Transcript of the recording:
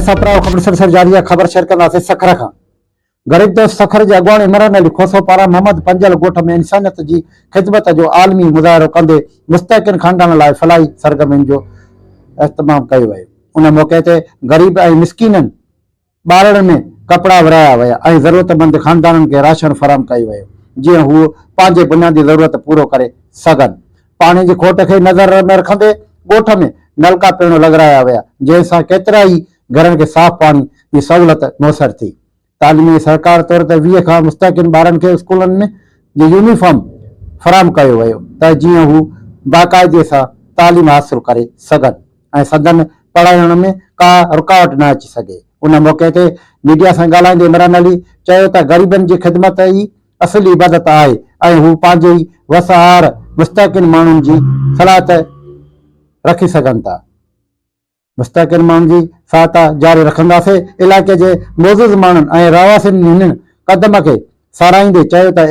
اسان پرايو خبر سلسلو جاري آهي خبر شيئر ڪنداسين سکر کان غريب دوست سکر جي اڳواڻ عمران علي کوسو پاران محمد پنجل ڳوٺ ۾ انسانيت جي خدمت جو عالمي مظاهرو ڪندي مستحقين خاندانن لاء فلاحي سرگرمين جو اهتمام ڪيو ويو ان موقعي تي غريب ۽ مسڪينن ٻارڙن ۾ ڪپڙا ورهايا ويا ۽ ضرورتمند خاندانن کي راشن فراهم ڪيو ويو جيئن هو پنهنجي بنيادي ضرورت پورو ڪري سگهن. پاڻي جي کوٽ کي نظر ۾ رکندي ڳوٺ ۾ نلڪا پڻ لڳرايا ويا جنهن سان ڪيترائي گهرن کي صاف پاڻي جي سهولت ميسر ٿي. تعليمي سهڪار طور تي 20 کان مستحقين ٻارن کي اسڪولن ۾ جي يونيفارم فراهم ڪيو ويو ته جيئن هو باقاعدگي سان تعليم حاصل ڪري سگهن ۽ سندن پڙهائڻ ۾ ڪا رڪاوٽ نه اچي سگهي. ان موقعي تي ميڊيا سان ڳالهائيندي عمران علي چيو ته غريبن جي خدمت ئي اصل عبادت آهي ۽ هو پنهنجي ئي وس آهر مستحقين ماڻهن جي صلاحيت رکي سگهن ٿا. مستحقين ماڻهن جي سهائتا جاري رکنداسين. علائقي جي معزز ماڻهن ۽ رهواسين هن قدم کي ساراهيندي چيو ته.